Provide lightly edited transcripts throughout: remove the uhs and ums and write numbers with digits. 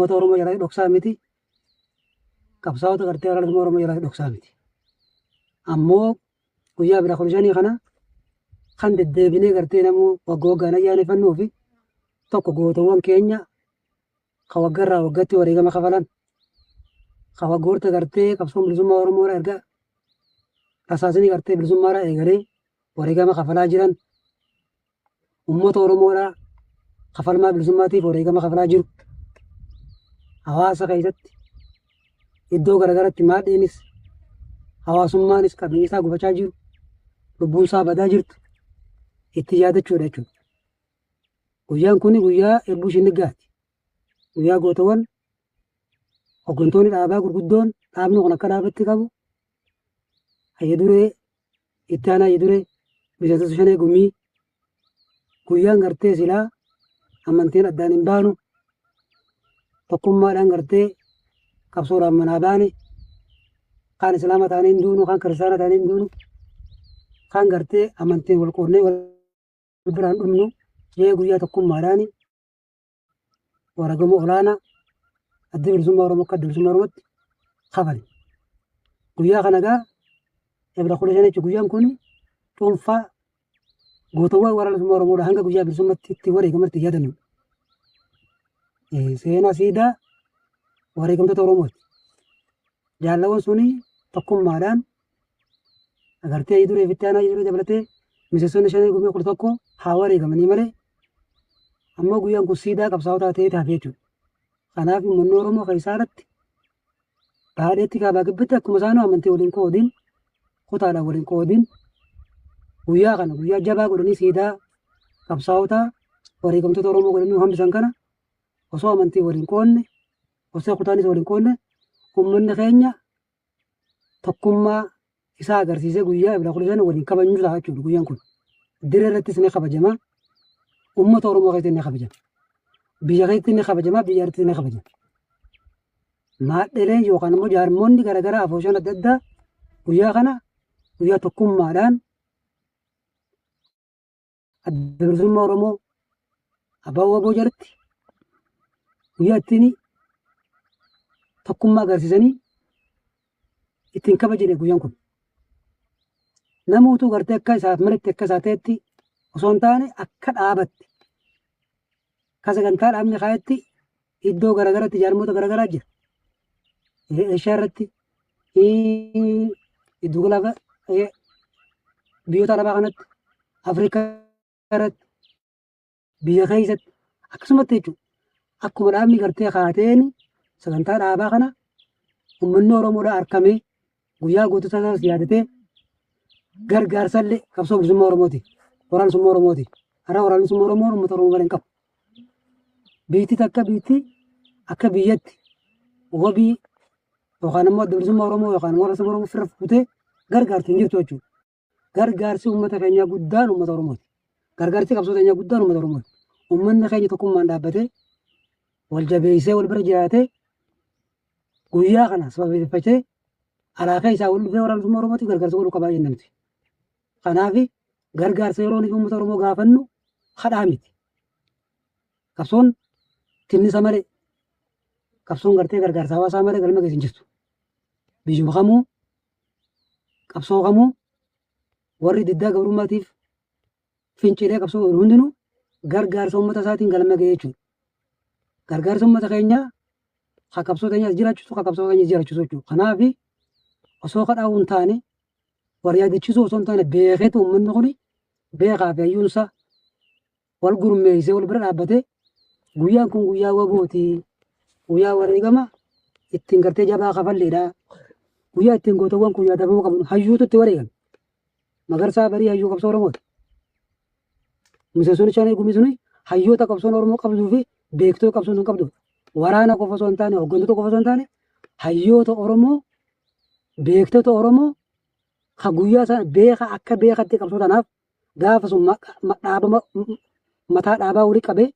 Uummata Oromoo jalaa dhoksaa miti. Qabsaa'ota gartee waraana bilisummaa Oromoo jalaa dhoksaa miti. Ammoo guyyaa bira 15 kana kan deddeebinee gartee namuu wagga waggaan ayyaaneffannuu fi tokko gootowwan keenya ka waggarraa waggatti wareegama kafalan ka waggoorta gartee qabsoon bilisummaa Oromoo erga rasaasni gartee bilisummaadhaa eegalee wareegama kafalaa jiran uummata Oromoodhaa kafalmaa bilisummaatiif wareegama kafalaa jiru. Hawaasa keessatti iddoo garaagaratti maadheenis hawaasummaanis qabeenyi isaa gubachaa jiru lubbuun isaa badaa jirtu itti yaadachuudha jechuudha. Guyyaan kun guyyaa Irbuu Shinniggaati. Guyyaa gootawwan hooggantoonni dhaabaa gurguddoon dhaabni kun akka dhaabatti qabu hayya duree itti aanaa hayya duree miseensota shanee gumii guyyaan gartee silaa amantiin addaan hin baanu tokkummaadhaan gartee qabsoodhaan manaa baane kaan islaama taanee hin duunu kaan kiristaana taanee hin duunu kaan gartee amantiin wal qoodnee wal biraan dhumnu jee guyyaa tokkummaadhaan wareegama olaanaa adda bilisummaa Oromoo akka adda bilisummaa Oromootti kafale. Guyyaa kana egaa Ebla 15 jechuun guyyaan kun cuunfaa gootawwan waraana bilisummaa Oromoodha hanga guyyaa bilisummaatti itti wareegamatti yaadannudha. Seenaa siidaa wareegamtoota Oromooti. Jaallawwan suni tokkummaadhaan agartee duree fi itti aanaa duree dabalatee miseensonni shanee gumii 11 haa wareegamanii malee ammoo guyyaan kun siidaa qabsaa'otaa ta'ee taate jechuudha. Kanaaf uummanni Oromoo keessaa irratti baadheetti kaabaa gibbitti akkuma isaanuu amantii waliin qoodiin kutaadhaan waliin qoodiin guyyaa kana guyyaa jabaa godhanii siidaa qabsaa'otaa wareegamtoota Oromoo godhanii hambisan kana osoo amantii waliin qoodne osoo kutaanis waliin qoodne uummanni keenya tokkummaa isaa agarsiisee guyyaa Ebla 15 waliin kabajnu ta'a jechuudha guyyaan kun. Dirree irrattis ni kabajama. Uummata Oromoo keessatti ni kabajama. Biyya keessatti ni kabajama, biyya irratti ni kabajama. Maadheleen yookaan immoo jaarmoonni garaagaraa afooshaan adda addaa guyyaa kana guyyaa tokkummaadhaan Adda Bilisummaa Oromoo Abbaa Waboo jalatti guyyaa ittiin tokkummaa agarsiisanii ittiin kabajane guyyaan kun. Nama utuu gartee akka isaaf malatti akka isaa ta'etti osoo hin taane akka dhaabatti akka sagantaa dhaabni kaayetti iddoo garaagaratti jaarmoota garaagaraa jira. Eeshiyaa irratti giddu gala biyyoota arabaa kanatti Afrikaa irratti biyya keessatti akkasumatti jechuudha. Akkuma dhaabni gartee kaateen sagantaa dhaabaa kana uummanni Oromoodhaa arkamee guyyaa gootota isaas yaadatee gargaarsallee qabsoo bilisummaa Oromooti. Waraana bilisummaa Oromooti. Karaa waraana bilisummaa Oromoo uummata Oromoo malee hin qabu. Biitti takka biitti akka biyyatti wabii yookaan immoo adda bilisummaa Oromoo yookaan waraana bilisummaa Oromoo firra fuutee gargaartu hin jirtu jechuudha. Gargaarsi uummata keenyaa guddaan uummata Oromooti. Gargaarsi qabsoo keenyaa guddaan uummata Oromooti. Uummanni keenya tokkummaan dhaabbatee wal jabeessee wal bira jiraatee guyyaa kana sababeeffatee alaa keessaa wal dhufee waraana bilisummaa Oromootiif gargaarsa godhuu qabaa jenna nuti. Kanaaf gargaarsa yeroo nuti uummata Oromoo gaafannu kadhaa miti. Qabsoon tinnisa malee qabsoon gartee gargaarsa hawaasaa malee galma keessa hin jirtu. Biyyuma kamuu qabsoo kamuu warri diddaa gabrummaatiif fincilee qabsoo godhu hundinuu gargaarsa uummata isaatiin galma ga'e jechuudha. Gargaarsa uummata keenyaa ka qabsoo teenyaas jiraachisu ka qabsoo keenyas jiraachisu jechuudha. Kanaaf osoo kadhaa hin taane wal yaadachiisuu osoo hin taane beekeetu uummanni kun beekaa fi hayyuunsa wal gurmeessee wal bira dhaabbatee guyyaan kun guyyaa wabooti guyyaa wareegama ittiin gartee jabaa kafalleedha guyyaa ittiin gootawwan kun yaadamuu qabu hayyuutu itti wareegame Magarsaa Barii hayyuu qabsoo Oromooti. Miseensonni shanee gumii suni hayyoota qabsoon Oromoo qabduu fi beektota qabsoon sun qabdu. Waraana qofa osoo hin taane hooggantoota qofa osoo hin taane hayyoota Oromoo beektota Oromoo ka guyyaa sana beeka akka beekatti qabsoo tanaaf gaafa sun dhaaba mataa dhaabaa wali qabee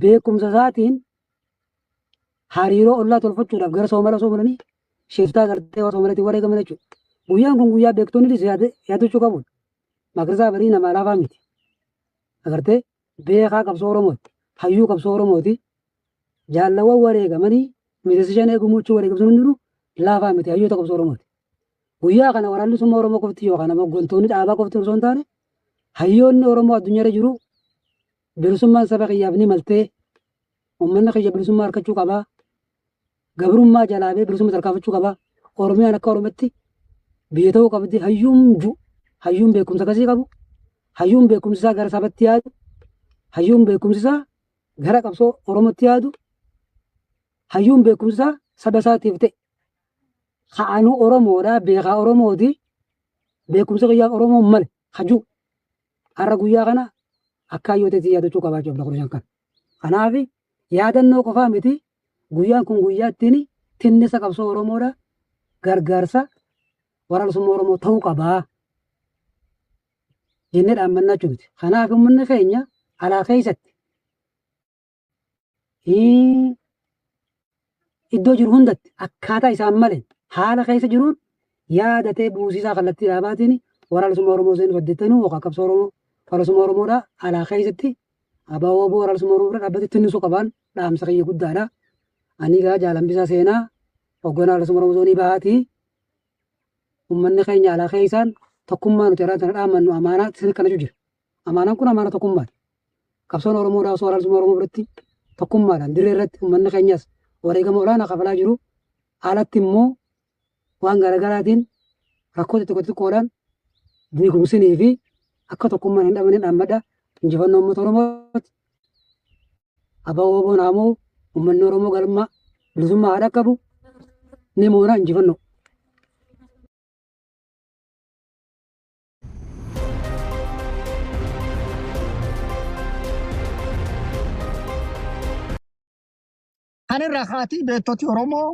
beekumsa isaatiin hariiroo ollaa tolfachuudhaaf gara Soomala osoo bulanii shiftaa gartee warra Soomaleetiin wareegaman jechuudha. Guyyaan kun guyyaa beektonnis yaadachuu qabu. Magarsaa Barii nama laafaa miti. Agartee beekaa qabsoo Oromooti. Hayyuu qabsoo Oromooti. Jaallawwan wareegamanii miseensi shanee gumuuchuu wareegamsuun hundinuu laafaa miti hayyoota qabsoo Oromooti. Guyyaa kana waraanni bilisummaa Oromoo qofti yookaan ammoo hooggantoonni dhaabaa qofti osoo hin taane hayyoonni Oromoo addunyaarra jiru bilisummaan saba kiyyaaf ni maltee uummanni kiyya bilisummaa argachuu qabaa. Gabrummaa jalaa ba'ee bilisummaa tarkaanfachuu qabaa. Oromiyaan akka Oromootti biyya ta'uu qabdi. Hayyuun ju hayyuun beekumsa akkasii qabu hayyuun beekumsi isaa gara sabatti yaadu hayyuun beekumsi isaa gara qabsoo Oromootti yaadu hayyuun beekumsi isaa saba isaatiif ta'e ka'anuu Oromoodhaa beekaa Oromooti beekumsa kiyyaaf Oromoon male hajuu har'a guyyaa kana akka hayyooteetti yaadachuu qabaachuu abla 15 kan. Kanaaf yaadannoo qofaa miti guyyaan kun guyyaa ittiin tinnisa qabsoo Oromoodha gargaarsa waraana bilisummaa Oromoo ta'uu qabaa jennee dhaammannaa jechuudha. Kanaaf uummanni keenya alaa keessatti iddoo jiru hundatti akkaataa isaan malee haala keessa jiruun yaadatee buusiisaa kallattii dhaabaatiin waraana bilisummaa Oromoo seenuu saddeettanuu yookaan qabsoo Oromoo waraana bilisummaa Oromoodha alaa keessatti ABO waraana bilisummaa Oromoo bira dhaabbatee tinnisuu qabaan dhaamsa kiyya guddaadha. Ani egaa Jaalambisaa Seenaa hoogganaa bilisummaa Oromoo zoonii bahaatii. Uummanni keenya alaa keessaan tokkummaa nuti irraa tana dhaammannu amaanaa isin kana jira. Amaanaan kun amaana tokkummaati. Qabsoon Oromoodhaa osoo waraana bilisummaa Oromoo biratti tokkummaadhaan dirree irratti uummanni keenyas wareegama olaanaa kafalaa jiru. Alatti immoo waan garaagaraatiin rakkoo xixiqqoo xixiqqoodhaan diigumsinii fi akka tokkummaan hin dhabamne dhaammadha. Injifannoo uummata Oromooti. ABO WBOn haa mo'u uummanni Oromoo galma bilisummaa haa dhaqqabu ni moona injifannoo. Kan irraa kaatii beektoti Oromoo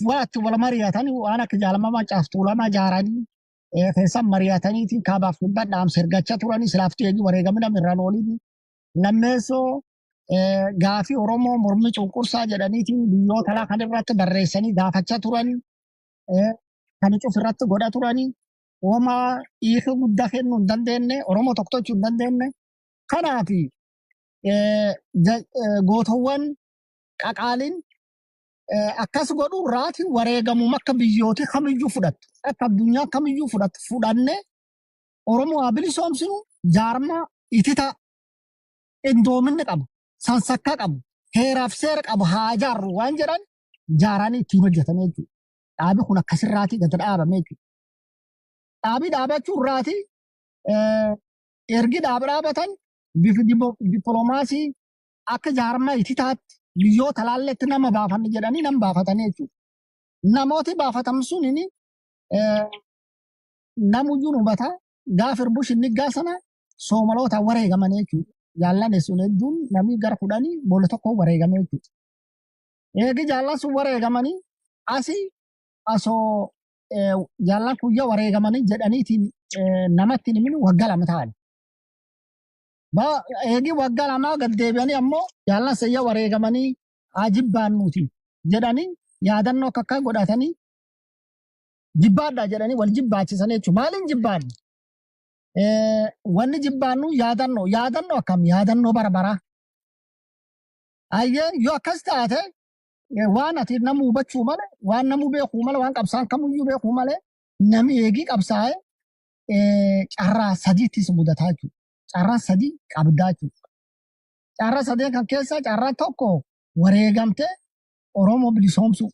waatti wal mari'atanii waan akka jaalamamaa caaftuulamaa ijaaranii keessan mari'ataniitiin kaabaaf kibbaan dhaamsa ergachaa turanii silaaftuu eegi wareegamina irraan ooliin lammeessoo gaafii Oromoo mormii cunqursaa jedhaniitiin biyyoota alaa kan irratti barreessanii gaafachaa turanii kan cuf irratti godha turanii homaa hiika guddaa kennuu hin dandeenye Oromoo tokko tolchuu hin dandeenye. Kanaaf gootowwan qaqaaliin akkas godhu irraati wareegamuma akka biyyooti kamiyyuu fudhattu akka addunyaa kamiyyuu fudhattu fudhanne Oromoo haa bilisoomsinu jaarmaa itita qindoominni qabu sansakkaa qabu heeraaf seera qabu haa jaarru waan jedhan jaaranii ittiin hojjetan jechuudha. Dhaabi kun akkasirraatii gad dhaabame jechuudha. Dhaabii dhaabachuu irraatii ergi dhaaba dhaabatan bifi dippiloomaasii akka jaarmaa ititaatti biyyoota laalletti nama baafanne jedhanii nama baafatanii jechuudha. Namooti baafatan sun namuyyuu hubata gaafa Irbush inni sana Soomaloota wareegaman jechuudha. Jaallan sun hedduun namni gara 10 boolla tokko wareegame jechuudha. Eegi jaallan sun wareegamanii asii asoo jaallan kuyya wareegamanii jedhaniitiin namatti hin himin waggaa 2 ta'an. Eegi waggaa 2 gad deebi'anii ammoo jaallan sayya wareegamanii haa jibbaannuuti jedhanii yaadannoo akka akka godhatanii jibbaadha jedhanii wal jibbaachisan jechuudha. Maaliin jibbaannu? Wanni jibbaannu yaadannoo yaadannoo akkam yaadannoo bara baraa. Ayyee yoo akkas taate waan ati namu hubachuu malee waan namu beekuu malee waan qabsaan kamiyyuu beekuu malee nami eegii qabsaa'e carraa sadiittis mudataa jechuudha. Carraa 3 qabdaa jechuudha. Carraa sadeen kan keessaa carraa tokko wareegamtee Oromoo bilisoomsuu.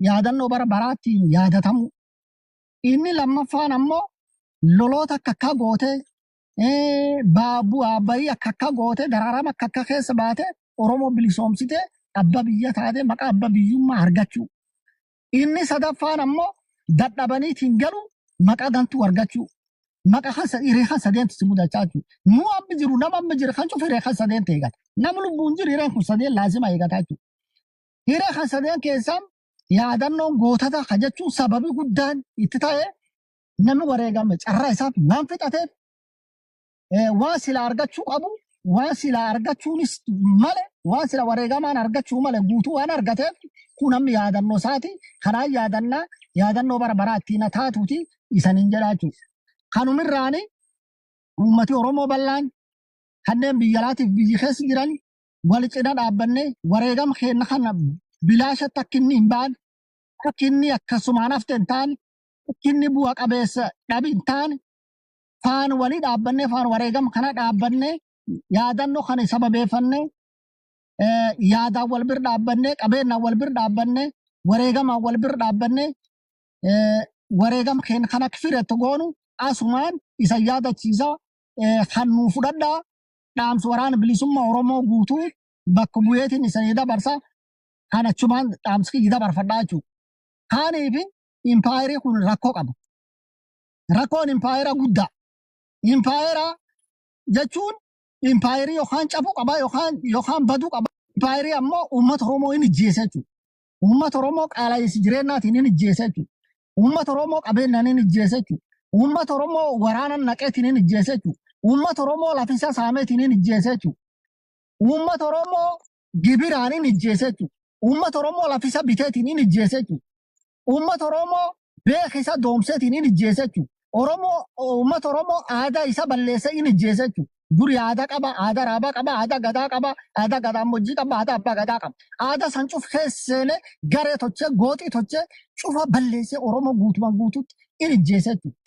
Yaadannoo bara baraatti yaadatamu. Inni lammaffaan ammoo loloota akka akka gootee bu'aa bayii akka akka gootee daraarama akka akka keessa baatee Oromoo bilisoomsitee abbaa biyya taatee maqaa abbaa biyyummaa argachuu. Inni sadaffaan ammoo dadhabaniitiin galu maqaa gantuu argachuu. Maqaa kan hiree kan sadeentu si mudachaa jechuudha. Nu amma jiru nama amma jiru kan cufa hiree kan sadeen eegata. Nama lubbuun jiru hireen kun sadeen laazima eegataa jechuudha. Hiree kan sadeen keessaa yaadannoon gootota kan jechuun sababii guddaan itti ta'e namni wareegame carraa isaaf waan fixateef waan silaa argachuu qabu waan silaa argachuunis male waan sila wareegamaan argachuu male guutuu waan argateef kun namni yaadannoo isaati kanaan yaadannaa yaadannoo bara baraa ittiin taatuuti isaniin jedhaa jechuudha. Kanumirraani uummati Oromoo bal'aan kanneen biyya alaatiif biyyi keessa jiran Wal cina dhaabbannee wareegama keenya kana bilaashatti akka inni hin baane, akka inni akkasumaan hafte hin taane, akka inni bu'a qabeessa dhabi hin taane, faan walii dhaabbannee faan wareegama kana dhaabbannee yaadannoo kana sababeeffannee yaadaan wal bira dhaabbannee qabeenyaan wal bira dhaabbannee wareegamaan wal bira dhaabbannee wareegama keenya kana akka fireettu goonu asumaan isa yaadachiisaa kan nuu fudhadhaa dhaamsa waraana bilisummaa Oromoo guutuu bakka bu'eetiin isanii dabarsa kan achumaan dhaamsa kiyya dabarfadhaa jechuudha. Kaaniif impaayerii kun rakkoo qaba. Rakkoon impaayera guddaa. Impaayera jechuun impaayerii yookaan cabuu qaba yookaan baduu qaba. Impaayerii ammoo uummata Oromoo hin ijjeese jechuudha. Uummata Oromoo qaala'insi jireenyaatiin hin ijjeese jechuudha. Uummata Oromoo qabeenyaan hin ijjeese jechuudha. Uummata Oromoo waraana naqeetiin hin ijjeese jechuudha. Uummata Oromoo lafisa saameetiin hin ijjeese jechuudha. Uummata Oromoo gibiraan hin ijjeese jechuudha. Uummata Oromoo lafisa biteetiin hin ijjeese jechuudha. Uummata Oromoo beekisa doomseetiin hin ijjeese jechuudha. Oromoo uummata Oromoo aadaa isa balleessee hin ijjeese jechuudha. Duri aadaa qaba, aadaa raabaa qaba, aadaa gadaa qaba, aadaa gadaamojjii qaba, aadaa abbaa gadaa qaba. Aadaa san cuf keessa seenee garee tochee, gooxii tochee cufa balleessee Oromoo guutumaan guutuutti hin ijjeese jechuudha.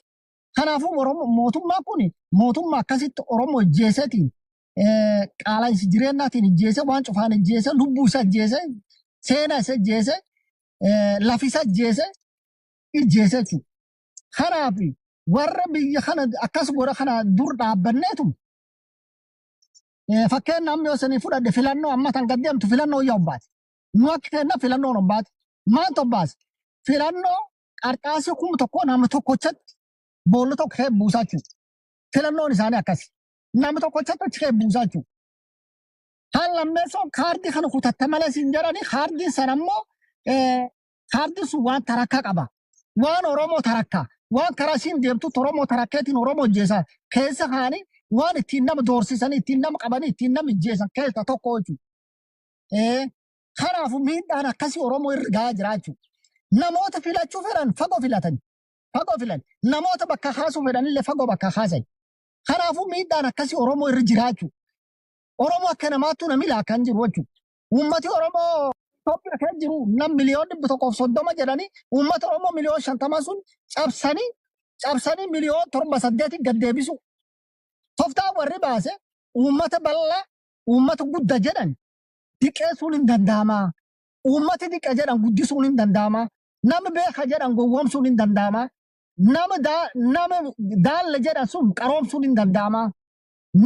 Kanaafuu Oromoo mootummaan kun mootummaa akkasitti Oromoo ijjeeseetiin qaala'insi jireenyaatiin ijjeese waan cufaan ijjeese lubbuu isa ijjeese seenaa isa ijjeese lafi isa ijjeese ijjeese jechuudha. Kanaaf warra biyya kana akkas godha kana dur dhaabbanneetu fakkeenya amma yoo isinii fudhadhe filannoo amma tan gad deemtu filannoo yaa obbaate. Nu akka kenna filannoon obbaate. Maaltu obbaase? Filannoo qarxaasii 1000 nama tokkochatti boolla tokko kee buusaa jechuudha. Filannoon isaanii akkasi. Nama tokkochatti achi kee buusaa jechuudha. Haan lammeessoo kaardii kana kutatte malee siin jedhanii kaardiin sana immoo kaardiin sun waan tarakkaa qaba. Waan Oromoo tarakkaa. Waan karaa isiin deemtutti Oromoo tarakkeetiin Oromoo ijjeesaa keessa kaanii waan ittiin nama doorsisanii ittiin nama qabanii ittiin nama ijjeesan keessa tokko jechuudha. Kanaafuu miidhaan akkasii Oromoo irra gahaa jira jechuudha. Namoota filachuu fedhan fagoo filatan. Fagoo filan. Namoota bakka kaasuu fedhanillee fagoo bakka kaasan. Kanaafuu miidhaan akkasii Oromoo irra jira jechuudha. Oromoo akka namaattuu namni laakkaan jiru jechuudha. Uummati Oromoo Itoophiyaa keessa jiru nam miliyoona 130 jedhanii uummata Oromoo miliyoona 50 sun cabsanii cabsanii miliyoona 7, 8 gad deebisu. Toftaa warri baase uummata bal'aa uummata guddaa jedhan diqqeessuun hin danda'ama. Uummati diqqa jedhan guddisuun hin danda'ama. Nama beeka jedhan gowwoomsuun hin danda'ama. Nama nama daalla jedhan sun qaroomsuun hin danda'ama.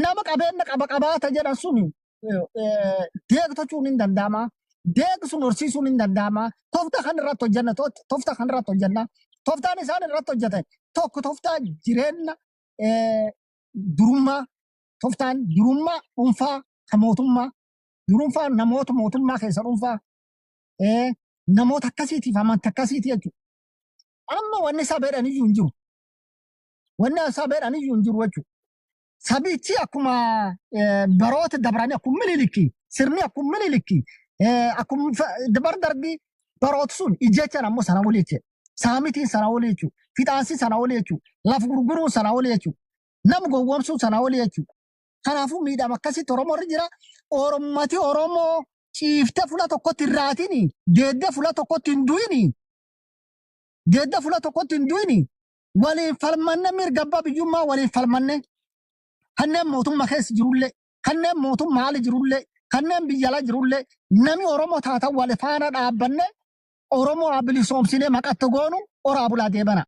Nama qabeenya qaba qabaata jedhan sun deegtochuun hin danda'ama. Deeg sun horsiisuun hin danda'ama. Tofta kan irratti hojjenna tofta kan irratti hojjenna. Toftaan isaan irratti hojjetan tokko toftaa jireenya durummaa toftaan durummaa dhuunfaa kan mootummaa durumfaa namoota mootummaa keessa dhuunfaa namoota akkasiitiif amantii akkasiiti jechuudha. Amma wanni sabeedhaan iyyuu hin jiru. Wanni sabeedhaan iyyuu hin jiru jechuudha. Sabichi akkuma baroota dabranii akkuma Minilikki sirni akkuma Minilikki akkuma dabar darbii baroota sun ijjechaan ammoo sana olii jechuudha. Saamitiin sana olii jechuudha. Fixaansi sana olii jechuudha. Laf gurguruun sana olii jechuudha. Nama gowwoomsuun sana olii jechuudha. Kanaafuu miidhama akkasitti Oromoo irra jira. Orommati Oromoo ciiftee fuula tokkotti hin raatini. Deeddee fuula tokkotti hin du'ini. Deeddee fuula tokkotti hin du'ini. Waliin falmanne mirga abbaa biyyummaa waliin falmanne. Kanneen mootummaa keessa jirullee, kanneen mootummaa ala jirullee, kanneen biyya ala jirullee nami Oromoo taatan wal faana dhaabbanne Oromoo haa bilisoomsinee maqatti goonu oraa bulaa deebana.